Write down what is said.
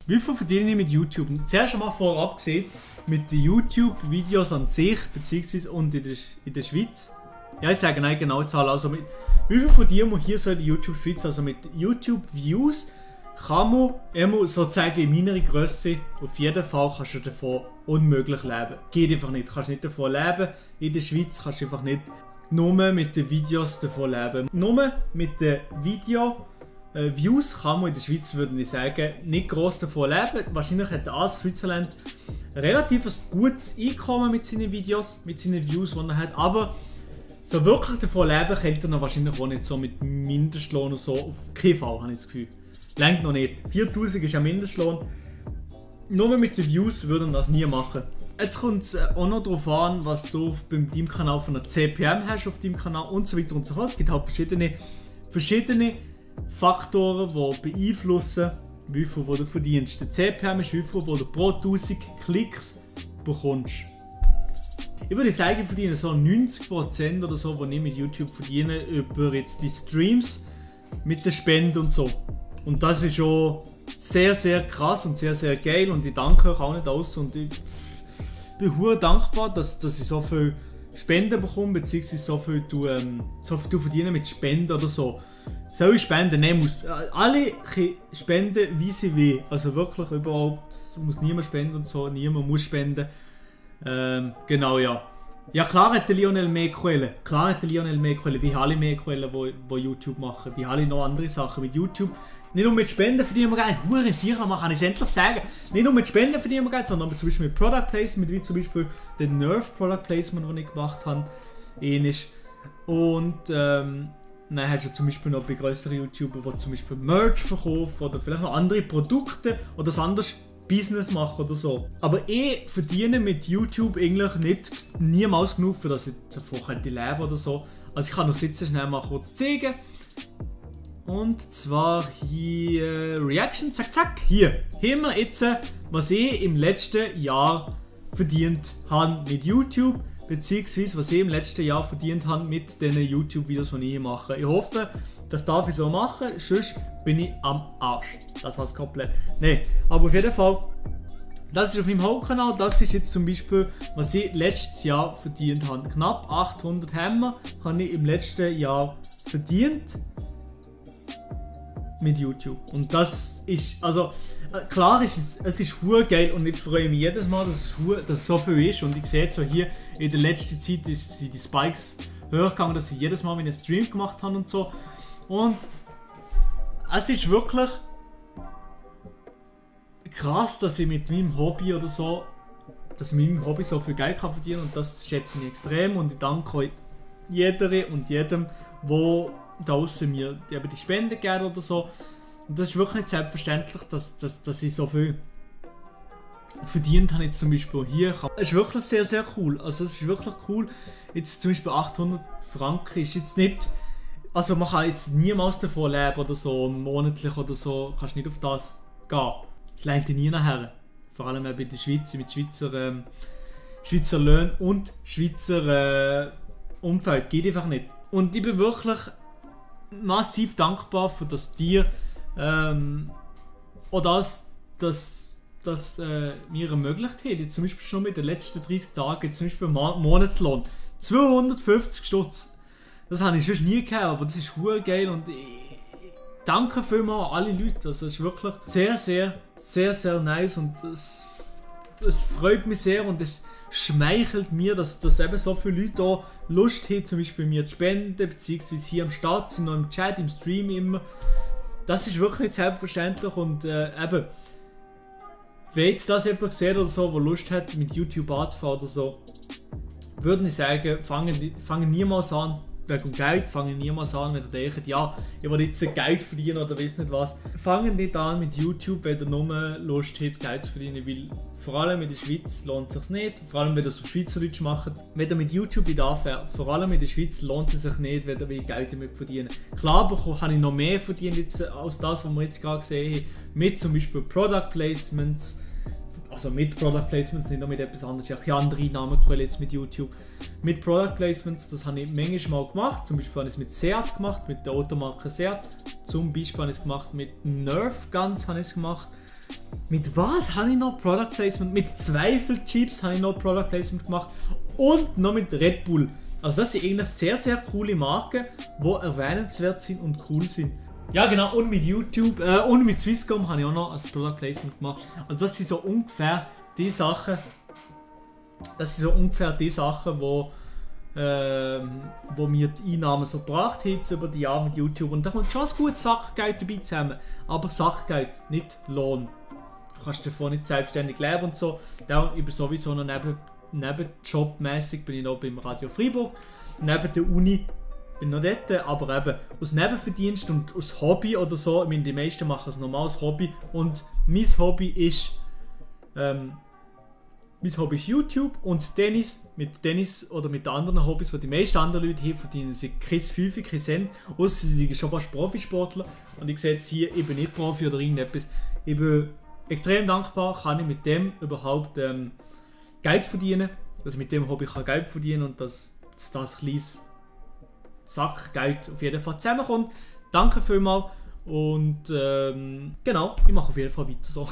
Wie viel verdiene ich mit YouTube? Zuerst einmal vorab gesehen, mit den YouTube-Videos an sich, beziehungsweise und in der Schweiz. Ja, ich sage eine genaue Zahl. Also wie viel verdienen wir hier so in der YouTube-Schweiz? Also mit YouTube-Views kann man immer sozusagen in meiner Größe, auf jeden Fall kannst du davon unmöglich leben. Geht einfach nicht. Du kannst nicht davon leben. In der Schweiz kannst du einfach nicht nur mit den Videos davon leben. Nur mit den Views kann man in der Schweiz, würde ich sagen, nicht gross davon leben. Wahrscheinlich hat alles Switzerland relativ ein gutes Einkommen mit seinen Videos, mit seinen Views, die er hat. Aber so wirklich davon leben könnte er wahrscheinlich auch nicht so mit Mindestlohn und so. Auf keinen Fall, habe ich das Gefühl. Längt noch nicht. 4000 ist ja Mindestlohn. Nur mit den Views würde er das nie machen. Jetzt kommt es auch noch darauf an, was du beim deinem Kanal von einer CPM hast auf deinem Kanal und so weiter und so fort. Es gibt halt verschiedene Faktoren, die beeinflussen, wie viel du verdienst. Der CPM ist wie viel du pro 1000 Klicks bekommst. Ich würde sagen, ich verdiene so 90% oder so, was ich mit YouTube verdiene, über jetzt die Streams mit der Spende und so. Und das ist schon sehr, sehr krass und sehr, sehr geil und ich danke euch auch nicht aus und ich bin sehr dankbar, dass ich so viel Spenden bekomme, beziehungsweise so viel verdienen mit Spenden oder so. Soll ich spenden? Nein, alle spenden, wie sie will. Also wirklich überhaupt, muss niemand spenden und so, niemand muss spenden. Genau, ja. Ja, klar hat der Lionel mehr Quellen. Wie alle mehr Quellen, die YouTube machen. Wie alle noch andere Sachen mit YouTube. Nicht nur mit Spenden verdienen wir Geld. Hure sicher, kann ich es endlich sagen. Nicht nur mit Spenden verdienen wir Geld, sondern zum Beispiel mit Product Placement, wie zum Beispiel den Nerf Product Placement, den ich gemacht habe. Ähnlich. Und dann hast du zum Beispiel noch bei größeren YouTubern, die zum Beispiel Merch verkaufen oder vielleicht noch andere Produkte oder das anderes Business machen oder so. Aber ich verdiene mit YouTube eigentlich niemals genug, für dass ich davon leben könnte oder so. Also ich kann noch sitzen, schnell mal kurz zeigen. Und zwar hier Reaction, zack zack. Hier haben wir jetzt, was ich im letzten Jahr verdient habe mit YouTube, beziehungsweise was ich im letzten Jahr verdient habe mit den YouTube-Videos, die ich hier mache. Ich hoffe, das darf ich so machen, sonst bin ich am Arsch. Das war's komplett. Nein, aber auf jeden Fall, das ist auf meinem Hauptkanal. Das ist jetzt zum Beispiel, was ich letztes Jahr verdient habe. Knapp 800 Hammer habe ich im letzten Jahr verdient mit YouTube. Und das ist, also klar ist es ist geil und ich freue mich jedes Mal, dass es so viel ist. Und ich sehe so hier, in der letzten Zeit sind die Spikes höher gegangen, dass sie jedes Mal einen Stream gemacht haben und so. Und es ist wirklich krass, dass ich mit meinem Hobby oder so, so viel Geld kann verdienen und das schätze ich extrem und ich danke euch jeder und jedem, der da aussen mir die Spende geben oder so. Und das ist wirklich nicht selbstverständlich, dass ich so viel verdient habe jetzt zum Beispiel hier. Es ist wirklich sehr, sehr cool. Also es ist wirklich cool. Jetzt zum Beispiel 800 Franken ist jetzt nicht... Also man kann jetzt niemals davon leben oder so, monatlich oder so, kannst nicht auf das gehen. Das lernt ihr nie nachher. Vor allem bei der Schweiz, mit Schweizer Löhnen und Schweizer Umfeld. Geht einfach nicht. Und ich bin wirklich massiv dankbar für das dir auch das mir ermöglicht hat. Jetzt zum Beispiel schon mit den letzten 30 Tagen, jetzt zum Beispiel Monatslohn 250 Stutz. Das habe ich schon nie gehabt, aber das ist hure geil und ich danke vielmals an alle Leute. Also es ist wirklich sehr, sehr, sehr, sehr nice und es freut mich sehr und es schmeichelt mir, dass eben so viele Leute da Lust haben, zum Beispiel mir zu spenden, beziehungsweise hier am Start sind, noch im Chat, im Stream immer. Das ist wirklich nicht selbstverständlich und eben, wenn jetzt das jemand sieht oder so, der Lust hat, mit YouTube anzufangen oder so, würde ich sagen, fangen niemals an, wegen Geld, fangen niemals an, wenn ihr denkt, ja, ich will jetzt Geld verdienen oder weiss nicht was. Fangen nicht an mit YouTube, wenn ihr nur Lust habt, Geld zu verdienen, weil vor allem in der Schweiz lohnt es sich nicht, vor allem wenn ihr es auf Schweizerdeutsch macht. Wenn ihr mit YouTube anfängt, vor allem in der Schweiz lohnt es sich nicht, wenn ihr Geld damit verdienen. Klar habe ich noch mehr verdient jetzt, als das, was wir jetzt gerade gesehen haben, mit zum Beispiel Product Placements, also mit Product Placements, nicht nur mit etwas anderes. Ich habe andere Einnahmequellen jetzt mit YouTube. Mit Product Placements, das habe ich manchmal mal gemacht. Zum Beispiel habe ich es mit Seat gemacht, mit der Automarke Seat. Zum Beispiel habe ich es gemacht mit Nerf Guns, habe ich es gemacht. Mit was habe ich noch Product Placement? Mit Zweifelchips habe ich noch Product Placement gemacht und noch mit Red Bull. Also das sind eigentlich sehr, sehr coole Marken, die erwähnenswert sind und cool sind. Ja genau, und mit YouTube und mit Swisscom habe ich auch noch ein Product Placement gemacht. Also das sind so ungefähr die Sachen, wo mir die Einnahmen so gebracht haben über die Jahre mit YouTube. Und da kommt schon ein gutes Sachgeld dabei zusammen. Aber Sachgeld, nicht Lohn. Du kannst davon nicht selbstständig leben und so. Da ich bin sowieso noch nebenjobmäßig bin ich noch beim Radio Freiburg. Neben der Uni bin ich noch dort, aber eben aus Nebenverdienst und aus Hobby oder so. Ich meine, die meisten machen es normal als Hobby. Und mein Hobby ist YouTube und Tennis. Mit Tennis oder mit anderen Hobbys, die meisten anderen Leute hier verdienen, sind kein 5, kein Cent, ausser sie sind schon fast Profisportler. Und ich sehe jetzt hier eben nicht Profi oder irgendetwas. Ich bin extrem dankbar, kann ich mit dem überhaupt Geld verdienen. Also mit dem Hobby kann ich Geld verdienen und dass das kleines Sackgeld auf jeden Fall zusammenkommt. Danke vielmals und genau, ich mache auf jeden Fall weiter so.